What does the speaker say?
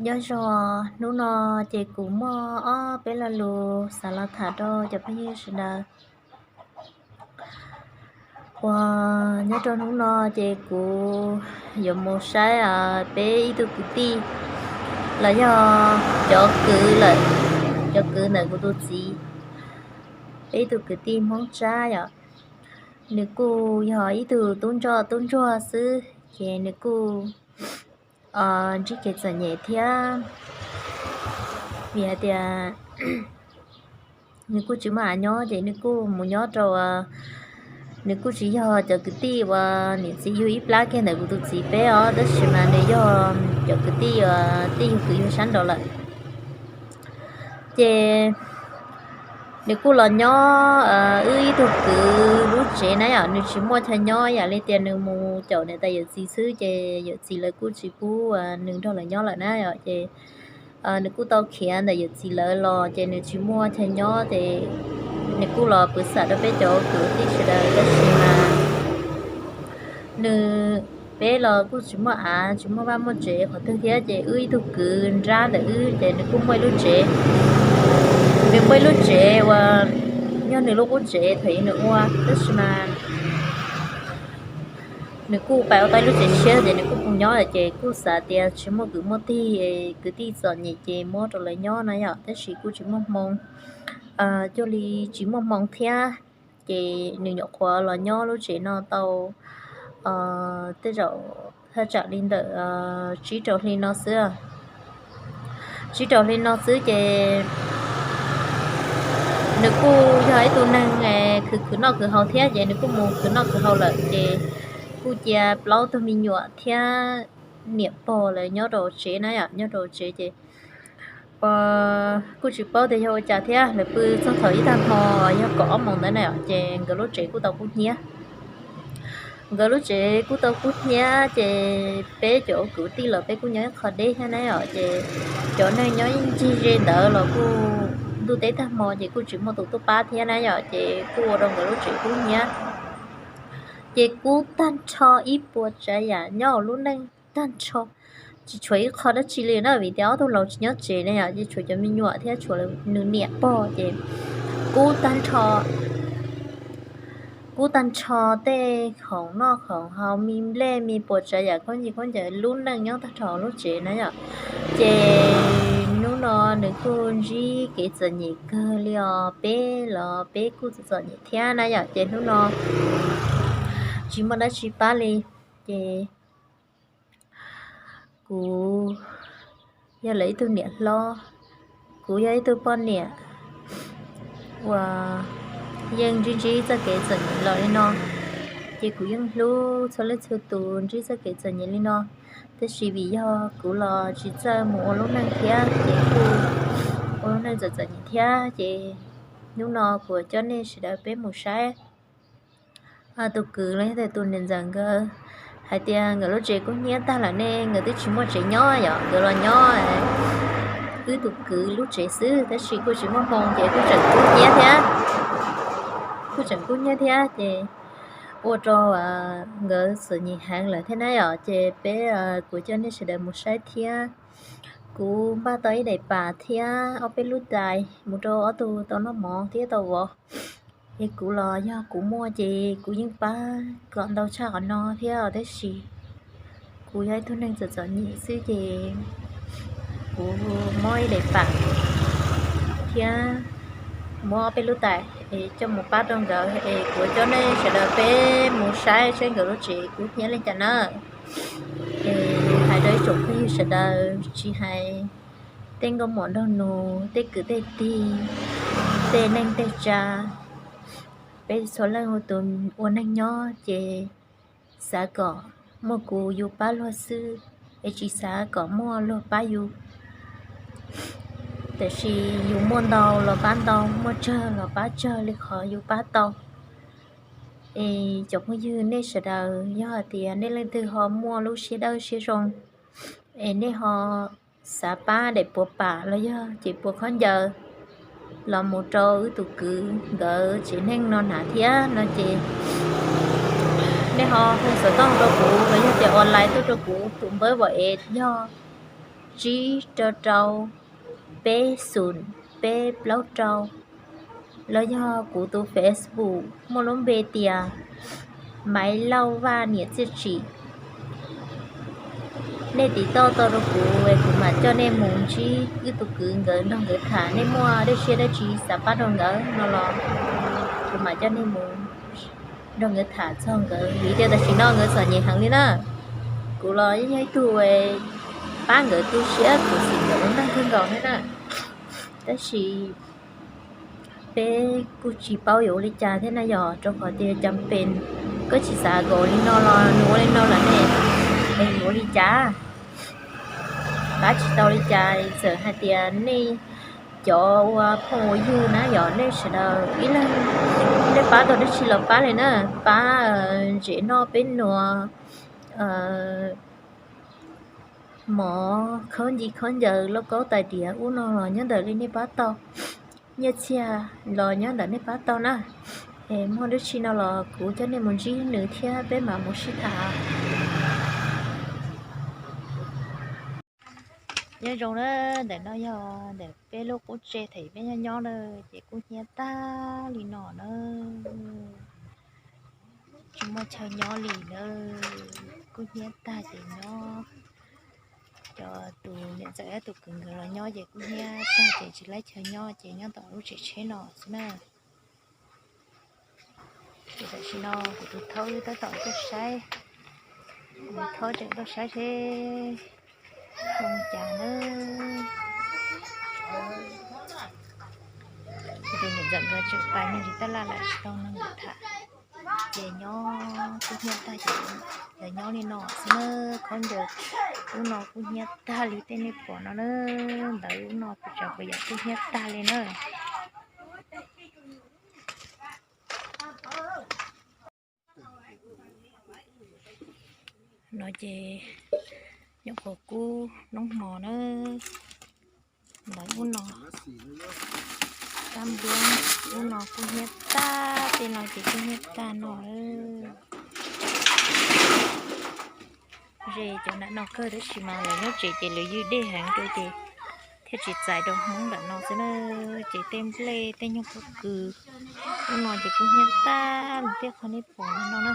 Nyob zoo, hnub no ces kuv muaj ob peb lo lus xav los tham rau cov phooj ywg sawv daws. Uas nyob rau hnub no ces kuv yuav mus saib peb ib tug kwv tij los yog cov kwv lawm, cov kwv ntawm kuv tus txiv, peb ib tug kwv tij Hmoob Tsab yom. Nws kuj yog ib tug tub ntsoj tub ntsuag xwb ces nws kuj ntsib kev txom nyem thiab, vim hais tias nws kuj tsis muaj av nyob ces nws kuj mus nyob rau, nws kuj tsis yog cov kwv tij uas niam txiv yug ib plab kiag ntawm kuv tus txiv peb os, tab sis mas nws yog cov kwv tij uas tej yug kwv yug sab nraud lawm. Ces nws kuj los nyob wb ib tug kwv lub tsev na yom, nws tsis muaj chaw nyob, yam li tias nws mus caum niam tais yawm txiv xwb ces yawm txiv lawv kuj tsis pub nws nrog lawv nyob lawm na yom. Ces nws kuj tau khiav ntawm yawm txiv lawv los ces nws tsis muaj chaw nyob ces nws kuj los pw xam rau peb cov kwv tij sawv daws, tab sis mas nws, peb los kuj tsis muaj av tsis muaj vaj muaj tsev qhov twg thiab ces wb ib tug kwv nrab ntawm wb ces nws kuj muaj ib lub tsev. Nws muaj ib lub tsev uas yog nws lub qub tsev thaum ub nws ua, tab sis mas nws kuj pais ua tau ib lub tsev tshiab ces nws kuj mus nyob lawm ces kuj xav tias tsis muaj kwv muaj tij, kwv tij txom nyem ces muab rau lawv nyob na yom, tab sis kuj tsis muaj hmoo, cuag li tsis muaj hmoo thiab. Ces nws nyuam qhuav los nyob lub tsev no tau tej zaum thaj tsam li ntawm tsib rau hli no xwb. Tsib rau hli no xwb ces nws kuj yog ib tug neeg khwv khwv noj khwv haus thiab ces nws kuj mus khwv noj khwv haus lawm ces kuj cia plaub tug me nyuam thiab niam pog lawv nyob rau tsev na yom, nyob rau tsev ces kuj tsis paub tias yog ua cas thiab lawv pw txog thaum ib tag hmo yog kaum ob moos ntawd na yom, ces nkawd lub tsev kuj tau kub hnyiab. Nkawd lub tsev kuj tau kub hnyiab ces peb cov kwv tij los peb kuj nyob ib qho deb thiab na yom, ces cov neeg nyob ib ncig ze ntawd los kuj ntuj teb tag hmo ces kuj tsis muaj tus tuaj pab thiab na yom, ces kuj ua rau nkawd lub tsev kub hnyiab. Ces kub tag nrho ib puas tsav yam nyob hauv lub neej tag nrho, tsis tshuav ib qho dab tsi li na, vim tias ob tug laus tsis nyob tsev na yom, ces tshuav cov me nyuam thiab tshuav nws niam pog ces kub tag nrho, kub tag nrho tej khoom noj khoom haus, me nplej me puas tsav yam khaub ncaws khaub ncaws, lub neej nyob tag nrho lub tsev na yom. Ces hnub no nws kuj ntsib kev txom nyem kawg li os, peb los peb kuj txom txom nyem thiab na yom, ces hnub no tsis muaj dab tsi pab li. Ces kuv yog lawv ib tug niam hlob, kuv yog ib tug poj niam uas yeej ntsib ntsib txoj kev txom nyem los li no, ces kuv yeej hlub txhua leej txhua tus ntsib txoj kev txom nyem li no. Tab sis vim yog kuv los tsis txawj mus ua lub neej thiab ces kuj ua lub neej txom txom nyem thiab, ces hnub no kuv coj nej sawv daws peb mus saib tus kwv los yog tias tus niam ntxawm nkawd hais tias nkawd lub tsev kub hnyiab tag lawm ne, nkawd twb tsis muaj tsev nyob yom, nkawd los nyob wb tus kwv lub tsev xwb, tab sis kuj tsis muaj hmoo ces kuj tseem kub hnyiab thiab. Kuj tseem kub hnyiab thiab ces ua rau nkawd txom nyem heev lawm thiab na yom, ces peb kuv coj nej sawv daws mus saib thiab. Kuv npaj tau ib daim pam thiab ob peb lub tais mus rau ob tug tau noj mov thiab tau vov. Es kuv los yog kuv muaj ces kuv yeej pab kom ntau tshaj qhov no thiab, tab sis kuv yog ib tug neeg txom txom nyem xwb ces kuv muab ib daim pam thiab muab ob peb lub tais es coj mus pab rau nkawd, es kuv coj nej sawv daws peb mus saib saib nkawd lub tsev kub hnyiab li cas na. Es hais rau ib tsoom phooj ywg sawv daws, tsis hais tej nkauj muam nraug nus, tej kwv tej tij, tej neej tej tsa, peb txhua leej ua tus ua neeg nyob ces xav kom muaj kuv yus pab luag xwb, es tsis xav kom muaj luag pab yus. Tiam sis yus muaj ntau los pab ntau, muaj tsawg los pab tsawg li qhov yus pab tau. Es cov phooj ywg nej sawv daws, yog hais tias nej leej twg ho muaj lub siab dawb siab zoo, es nej ho xav pab daim puas pam los yog ces puas khaub ncaws los mus rau wb tus kwv nkawd tsev neeg no hnav thiab no ces nej ho hu xov tooj rau kuv los yog tias online tuaj rau kuv tus npawb vim es yog tsib rau rau peb xoom peb plaub rau, los yog kuv tus Facebook muaj lub npe tias Maiv Lauj Vaj niam Txiaj Tsim. Nej tiv toj tau rau kuv es kuv mam coj nej mus ntsib wb tus kwv nkawd nrog nkawd tham. Nej muaj dab tsi dab tsi xav pab rau nkawd no los kuv mam coj nej mus nrog nkawd tham txog nkawd, vim tias tam sim no nkawd txom nyem heev li na. Kuv los yeej yog ib tug pab nkawd tu siab khuv xim nkawd ua neej kawg nkaus thiab na. Tab sis peb kuj tsis paub yuav ua li cas thiab na yog, rau qhov tias cas pes koj tsis xav kom li no los nws ua li no lawm ne, es yuav ua li cas? Pab tsis tau li cas. Txawm hais tias nej cov ua phooj ua ywg na yog, nej sawv daws ib leeg nej pab tau dab tsi los pab li na, pab ntsev noj peb nua, mov khaub nci khaub ncaws lauj kaub tais diav ub no los nyob ntawm li nej pab tau, nyiaj txiag los nyob ntawm nej pab tau na. Es muaj dab tsi no los kuv coj nej mus ntsib nws thiab peb mam mus sib tham. Nyob zoo na, ntawm no yog ntawm peb lub qub tsev thaum peb nyob nyob na, ces kuj hnyiab tag li no na. Tsis muaj chaw nyob li na, kuj hnyiab tag ces nyob, cov tus niam ntxawm thiab tus kwv nkawd los nyob ces kuj hnyiab tag ces tsis laib chaw nyob ces nyob tom lub tsev tsheb no xwb na. Ces tam sim no kuv tus thaub tab tom tuaj saib, kuv tus thaub tseem tuaj saib seb zoo cas na. Tus niam ntxawm nkawd tseem pais me ntsis taj laj lawm tsis tau nrog nkawd tham. Ces nyob kuj hnyiab tag ces lawv nyob li no xwb na. Khaub ncaws ub no kuj hnyiab tag li tej nej pom no na. Ntawv ub no kuv tsav kuv yam kuj hnyiab tag li na. No ces nyuam qhuav kub hnub hmo na. Ntawv ub no, kab nplooj ub no kuj hnyiab tag, tej no ces kuj hnyiab tag no. Ze cov nram no kawg tab sis mas lawv nyob tsev ces lawv ywj dej heev rau ces thiaj tsis txais rau hmoob nram no xwb na. Ces tej nplej tej nyuag pob kws ub no ces kuj hnyiab tag li tej qhov nej pom no na.